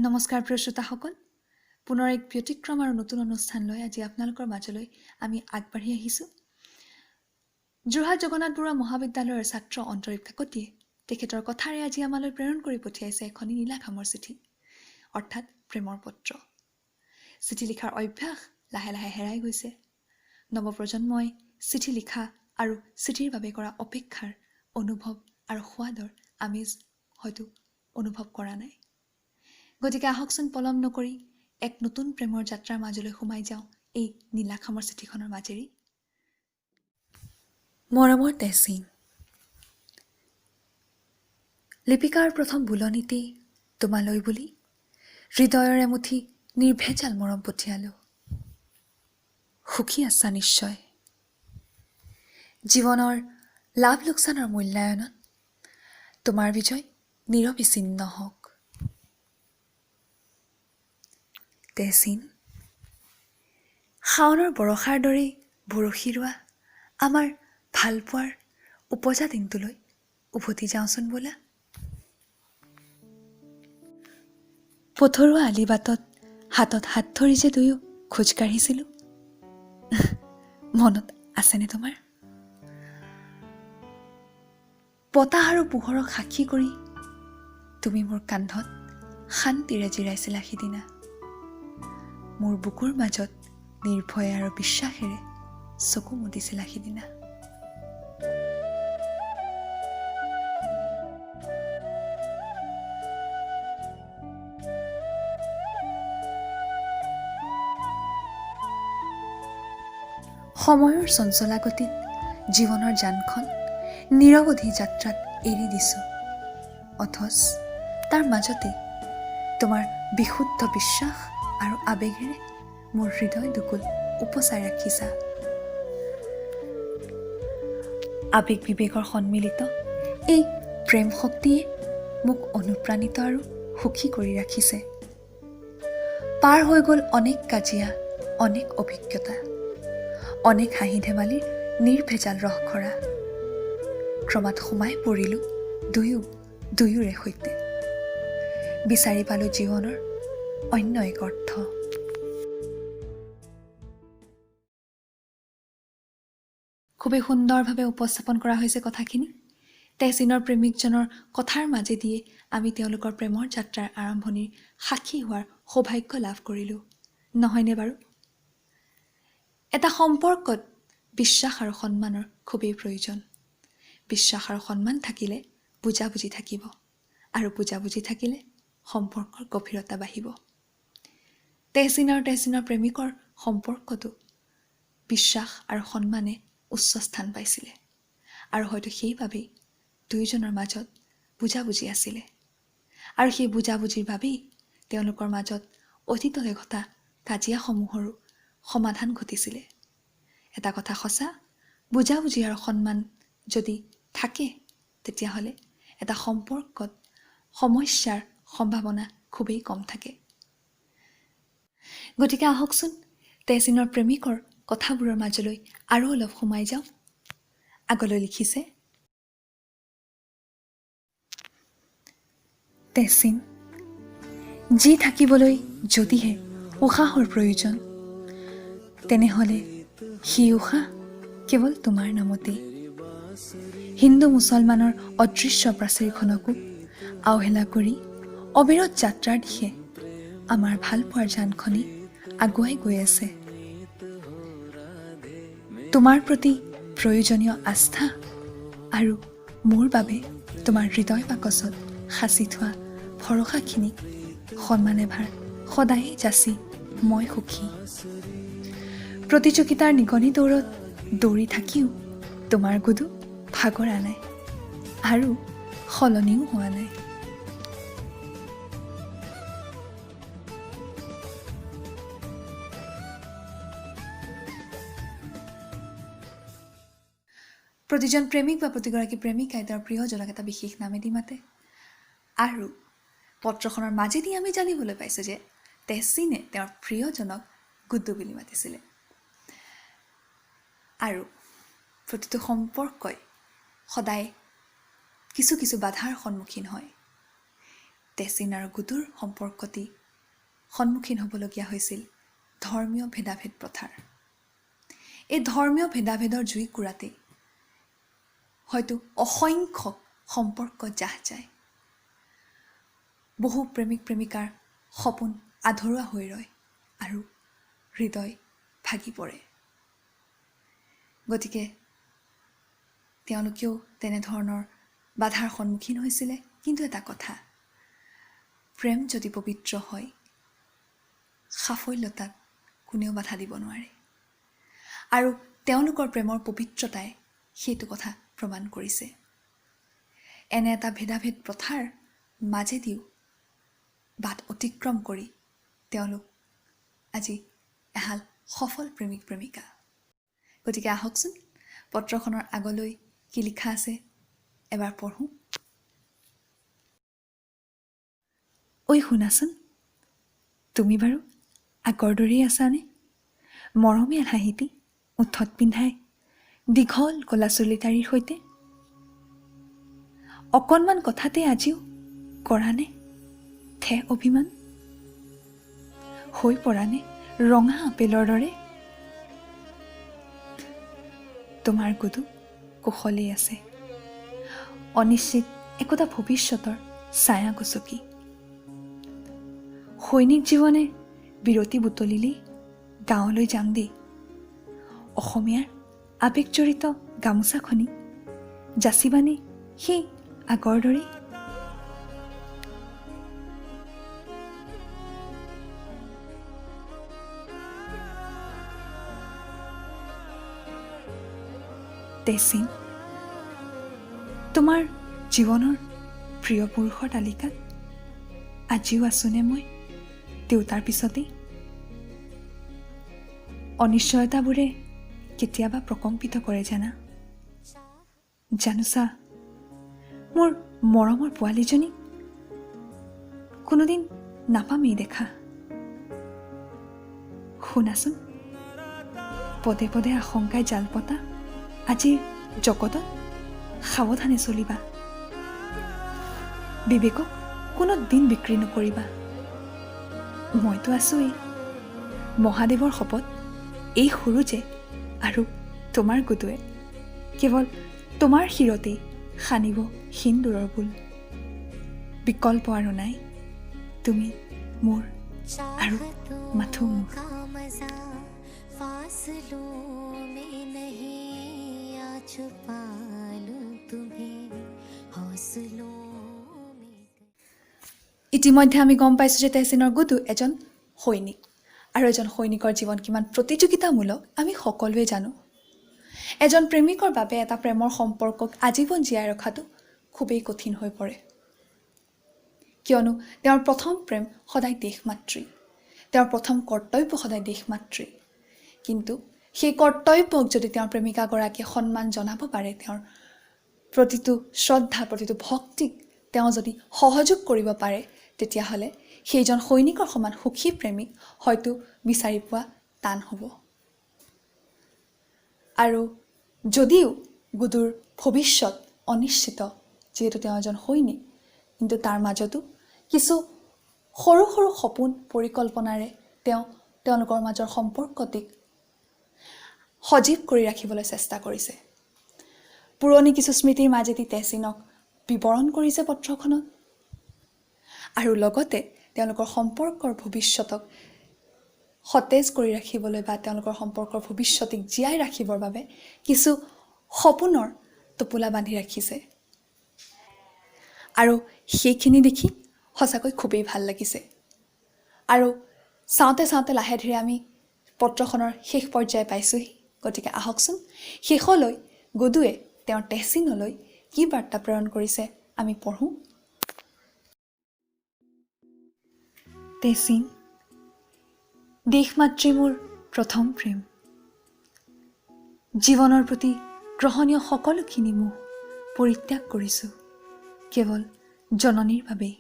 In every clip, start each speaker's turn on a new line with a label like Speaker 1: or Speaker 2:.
Speaker 1: নমস্কাৰ প্ৰিয় শ্ৰোতাসকল, পুনৰ এক ব্যতিক্ৰম আৰু নতুন অনুষ্ঠান লৈ আজি আপোনালোকৰ মাজলৈ আমি আগবাঢ়ি আহিছোঁ। যোৰহাট জগন্নাথ বৰুৱা মহাবিদ্যালয়ৰ ছাত্ৰ অন্তৰীপ কাকতিয়ে তেখেতৰ কথাৰে আজি আমালৈ প্ৰেৰণ কৰি পঠিয়াইছে এখনি নীলাখামৰ চিঠি, অৰ্থাৎ প্ৰেমৰ পত্ৰ। চিঠি লিখাৰ অভ্যাস লাহে লাহে হেৰাই গৈছে। নৱপ্ৰজন্মই চিঠি লিখা আৰু চিঠিৰ বাবে কৰা অপেক্ষাৰ অনুভৱ আৰু সোৱাদৰ আমেজ হয়তো অনুভৱ কৰা নাই। গতিকে আহকচোন পলম নকৰি এক নতুন প্ৰেমৰ যাত্ৰাৰ মাজলৈ সোমাই যাওঁ এই নীলাখামৰ চিঠিখনৰ মাজেৰি। মৰমৰ তেচিন, লিপিকাৰ প্ৰথম বুলনিতেই তোমালৈ বুলি হৃদয়ৰ এমুঠি নিৰ্ভেজাল মৰম পঠিয়ালোঁ। সুখী আছা নিশ্চয়। জীৱনৰ লাভ লোকচানৰ মূল্যায়নত তোমাৰ বিজয় নিৰবিচ্ছিন্ন হওক। তেচিন, শাওনৰ বৰষাৰ দৰেই বৰষি ৰোৱা আমাৰ ভালপোৱাৰ উপজা দিনটোলৈ উভতি যাওঁচোন বোলা। পথৰুৱা আলিবাটত হাতত হাত ধৰি যে দুয়ো খোজ কাঢ়িছিলোঁ, মনত আছেনে তোমাৰ? বতাহ আৰু পোহৰক সাক্ষী কৰি তুমি মোৰ কান্ধত শান্তিৰে জিৰাইছিলা সিদিনা। মোৰ বুকুৰ মাজত নিৰ্ভয়ে আৰু বিশ্বাসেৰে চকু মুদিছিলা সিদিনা। সময়ৰ চঞ্চলা গতিত জীৱনৰ যানখন নিৰৱধি যাত্ৰাত এৰি দিছোঁ, অথচ তাৰ মাজতে তোমাৰ বিশুদ্ধ বিশ্বাস আৰু আৱেগেৰে মোৰ হৃদয় দুকুল উপচাই ৰাখিছা। আৱেগ বিবেকৰ সন্মিলিত এই প্ৰেম শক্তিয়ে মোক অনুপ্ৰাণিত আৰু সুখী কৰি ৰাখিছে। পাৰ হৈ গ'ল অনেক কাজিয়া, অনেক অভিজ্ঞতা, অনেক হাঁহি ধেমালিৰ নিৰ্ভেজাল ৰসখৰা। ক্ৰমাৎ সোমাই পৰিলোঁ দুয়ো দুয়োৰে সৈতে। বিচাৰি পালোঁ জীৱনৰ অন্য এক অৰ্থ। খুবেই সুন্দৰভাৱে উপস্থাপন কৰা হৈছে কথাখিনি। তেহচিনৰ প্ৰেমিকজনৰ কথাৰ মাজেদিয়ে আমি তেওঁলোকৰ প্ৰেমৰ যাত্ৰাৰ আৰম্ভণিৰ সাক্ষী হোৱাৰ সৌভাগ্য লাভ কৰিলোঁ, নহয়নে বাৰু? এটা সম্পৰ্কত বিশ্বাস আৰু সন্মানৰ খুবেই প্ৰয়োজন। বিশ্বাস আৰু সন্মান থাকিলে বুজাবুজি থাকিব, আৰু বুজাবুজি থাকিলে সম্পৰ্কৰ গভীৰতা বাঢ়িব। তেহচিন আৰু তেহচিনৰ প্ৰেমিকৰ সম্পৰ্কটো বিশ্বাস আৰু সন্মানে উচ্চ স্থান পাইছিলে, আৰু হয়তো সেইবাবেই দুয়োজনৰ মাজত বুজাবুজি আছিলে, আৰু সেই বুজাবুজিৰ বাবেই তেওঁলোকৰ মাজত অতীততে ঘটা কাজিয়াসমূহৰো সমাধান ঘটিছিলে। এটা কথা সঁচা, বুজাবুজি আৰু সন্মান যদি থাকে তেতিয়াহ'লে এটা সম্পৰ্কত সমস্যাৰ সম্ভাৱনা খুবেই কম থাকে। গতিকে আহকচোন তেহচিনৰ প্ৰেমিকৰ কথাবোৰৰ মাজলৈ আৰু অলপ সোমাই যাওঁ। আগলৈ লিখিছে, তেহচিন, যি থাকিবলৈ যদিহে উশাহৰ প্ৰয়োজন, তেনেহ'লে সেই উশাহ কেৱল তোমাৰ নামতেই। হিন্দু মুছলমানৰ অদৃশ্য প্ৰাচীৰখনকো আওহেলা কৰি অবিৰত যাত্ৰাৰ দিশে আমাৰ ভালপোৱাৰ যানখনি আগুৱাই গৈ আছে। তোমাৰ প্ৰতি প্ৰয়োজনীয় আস্থা আৰু মোৰ বাবে তোমাৰ হৃদয় বাকচত সাঁচি থোৱা ভৰসাখিনিক সন্মান এভাৰ সদায়ে যাচি মই সুখী। প্ৰতিযোগিতাৰ নিগনি দৌৰত দৌৰি থাকিও তোমাৰ গুদু ভাগৰা নাই আৰু সলনিও হোৱা নাই। প্ৰতিজন প্ৰেমিক বা প্ৰতিগৰাকী প্ৰেমিকাই তেওঁৰ প্ৰিয়জনক এটা বিশেষ নামেদি মাতে, আৰু পত্ৰখনৰ মাজেদি আমি জানিবলৈ পাইছোঁ যে তেহচিনে তেওঁৰ প্ৰিয়জনক গুড্ডু বুলি মাতিছিলে। আৰু প্ৰতিটো সম্পৰ্কই সদায় কিছু কিছু বাধাৰ সন্মুখীন হয়। তেহচিন আৰু গুডুৰ সম্পৰ্কটি সন্মুখীন হ'বলগীয়া হৈছিল ধৰ্মীয় ভেদাভেদ প্ৰথাৰ। এই ধৰ্মীয় ভেদাভেদৰ জুইকুৰাতেই হয়তো অসংখ্য সম্পৰ্ক জাহ যায়, বহু প্ৰেমিক প্ৰেমিকাৰ সপোন আধৰুৱা হৈ ৰয় আৰু হৃদয় ভাগি পৰে। গতিকে তেওঁলোকেও তেনেধৰণৰ বাধাৰ সন্মুখীন হৈছিলে। কিন্তু এটা কথা, প্ৰেম যদি পবিত্ৰ হয়, সাফল্যতাত কোনেও বাধা দিব নোৱাৰে। আৰু তেওঁলোকৰ প্ৰেমৰ পবিত্ৰতাই সেইটো কথা প্ৰমাণ কৰিছে। এনে এটা ভেদাভেদ প্ৰথাৰ মাজেদিও বাট অতিক্ৰম কৰি তেওঁলোক আজি এহাল সফল প্ৰেমিক প্ৰেমিকা। গতিকে আহকচোন পত্ৰখনৰ আগলৈ কি লিখা আছে এবাৰ পঢ়োঁ। ঐ শুনাচোন, তুমি বাৰু আগৰ দৰেই আছানে? মৰমীয়াল হাঁহিটি ওঠত পিন্ধাই দীঘল ক'লা চুলিটাৰীৰ সৈতে অকণমান কথাতে আজিও কৰানে ঠেহ অভিমান? হৈ পৰানে ৰঙা আপেলৰ দৰে? তোমাৰ গুডু কুশলেই আছে, অনিশ্চিত একোটা ভৱিষ্যতৰ ছায়া গছকি। সৈনিক জীৱনে বিৰতি বুটলিলেই গাঁৱলৈ যাম দেই। অসমীয়াৰ আৱেগজড়িত গামোচাখনি যাচিবানে সেই আগৰ দৰেই? তেহচিন, তোমাৰ জীৱনৰ প্ৰিয় পুৰুষৰ তালিকাত আজিও আছোনে মই দেউতাৰ পিছতেই? অনিশ্চয়তাবোৰে কেতিয়াবা প্ৰকম্পিত কৰে জানা। জানোচা মোৰ মৰমৰ পোৱালীজনীক কোনোদিন নাপামেই দেখা। শুনাচোন, পদে পদে আশংকাই জাল পতা আজিৰ জগতত সাৱধানে চলিবা। বিবেকক কোনো দিন বিক্ৰী নকৰিবা। মইতো আছোৱেই। মহাদেৱৰ শপত, এই সূৰুজে আৰু তোমাৰ গুডুৱে কেৱল তোমাৰ শিৰতেই সানিব সিন্দুৰৰ বোল। বিকল্প আৰু নাই, তুমি মোৰ আৰু মাথো মোৰ। ইতিমধ্যে আমি গম পাইছোঁ যে তেহচিনৰ গুডু এজন সৈনিক, আৰু এজন সৈনিকৰ জীৱন কিমান প্ৰতিযোগিতামূলক আমি সকলোৱে জানো। এজন প্ৰেমিকৰ বাবে এটা প্ৰেমৰ সম্পৰ্কক আজীৱন জীয়াই ৰখাটো খুবেই কঠিন হৈ পৰে, কিয়নো তেওঁৰ প্ৰথম প্ৰেম সদায় দেশ মাতৃ, তেওঁৰ প্ৰথম কৰ্তব্য সদায় দেশ মাতৃ। কিন্তু সেই কৰ্তব্যক যদি তেওঁৰ প্ৰেমিকাগৰাকীয়ে সন্মান জনাব পাৰে, তেওঁৰ প্ৰতিটো শ্ৰদ্ধা, প্ৰতিটো ভক্তিক তেওঁ যদি সহযোগ কৰিব পাৰে, তেতিয়াহ'লে সেইজন সৈনিকৰ সমান সুখী প্ৰেমিক হয়তো বিচাৰি পোৱা টান হ'ব। আৰু যদিও গুডুৰ ভৱিষ্যত অনিশ্চিত, যিহেতু তেওঁ এজন সৈনিক, কিন্তু তাৰ মাজতো কিছু সৰু সৰু সপোন পৰিকল্পনাৰে তেওঁ তেওঁলোকৰ মাজৰ সম্পৰ্কটিক সজীৱ কৰি ৰাখিবলৈ চেষ্টা কৰিছে। পুৰণি কিছু স্মৃতিৰ মাজেদি তেহচিনক বিৱৰণ কৰিছে পত্ৰখনত, আৰু লগতে তেওঁলোকৰ সম্পৰ্কৰ ভৱিষ্যতক সতেজ কৰি ৰাখিবলৈ বা তেওঁলোকৰ সম্পৰ্কৰ ভৱিষ্যতিক জীয়াই ৰাখিবৰ বাবে কিছু সপোনৰ টোপোলা বান্ধি ৰাখিছে। আৰু সেইখিনি দেখি সঁচাকৈ খুবেই ভাল লাগিছে। আৰু চাওঁতে চাওঁতে লাহে ধীৰে আমি পত্ৰখনৰ শেষ পৰ্যায় পাইছোঁহি। গতিকে আহকচোন শেষলৈ গুডুৱে তেওঁৰ তেহচিনলৈ কি বাৰ্তা প্ৰেৰণ কৰিছে আমি পঢ়োঁ। তেহচিন, দেশ মাতৃ মোৰ প্ৰথম প্ৰেম। জীৱনৰ প্ৰতি গ্ৰহণীয় সকলোখিনি মোহ পৰিত্যাগ কৰিছোঁ কেৱল জননীৰ বাবেই।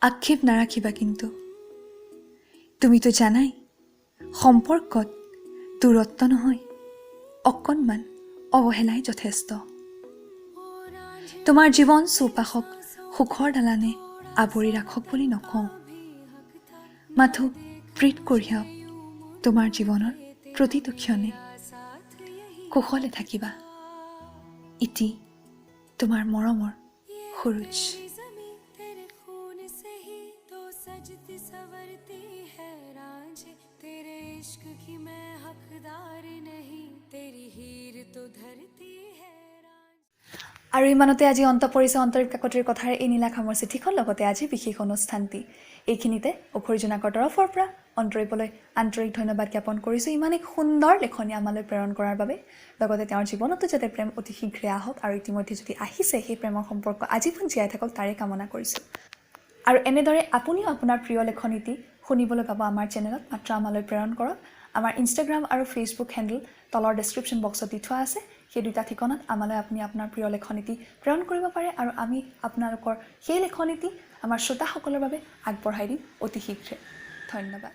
Speaker 1: আক্ষেপ নাৰাখিবা কিন্তু, তুমিতো জানাই সম্পৰ্কত দূৰত্ব নহয়, অকণমান অৱহেলাই যথেষ্ট। তোমাৰ জীৱন চৌপাশক সুখৰ দালানে আৱৰি ৰাখক বুলি নকওঁ, মাথো প্ৰীত কঢ়িয়াওক তোমাৰ জীৱনৰ প্ৰতিটো ক্ষণে। কুশলে থাকিবা। ইতি তোমাৰ মৰমৰ সুৰুজ।
Speaker 2: तेरे खून से ही तो सजती संवरती है रांझे, तेरे इश्क की मैं हकदार नहीं, तेरी हीर तो धरती है रांझे।
Speaker 1: আৰু ইমানতে আজি অন্ত পৰিছে অন্তৰীপ কাকতিৰ কথাৰ এই নীলা খামৰ চিঠিখন, লগতে আজিৰ বিশেষ অনুষ্ঠানটি। এইখিনিতে অখৰি জোনাকৰ তৰফৰ পৰা অন্তৰীপলৈ আন্তৰিক ধন্যবাদ জ্ঞাপন কৰিছোঁ ইমান এক সুন্দৰ লেখনি আমালৈ প্ৰেৰণ কৰাৰ বাবে। লগতে তেওঁৰ জীৱনতো যাতে প্ৰেম অতি শীঘ্ৰে আহক আৰু ইতিমধ্যে যদি আহিছে, সেই প্ৰেমৰ সম্পৰ্ক আজীৱন জীয়াই থাকক, তাৰে কামনা কৰিছোঁ। আৰু এনেদৰে আপুনিও আপোনাৰ প্ৰিয় লেখনিটি শুনিবলৈ পাব আমাৰ চেনেলত। মাত্ৰ আমালৈ প্ৰেৰণ কৰক। আমাৰ ইনষ্টাগ্ৰাম আৰু ফেচবুক হেণ্ডেল তলৰ ডেছক্ৰিপশ্যন বক্সত দি থোৱা আছে। সেই দুটা ঠিকনাত আমালৈ আপুনি আপোনাৰ প্ৰিয় লেখনিটি প্ৰেৰণ কৰিব পাৰে আৰু আমি আপোনালোকৰ সেই লেখনিটি আমাৰ শ্ৰোতাসকলৰ বাবে আগবঢ়াই দিম অতি শীঘ্ৰে। ধন্যবাদ।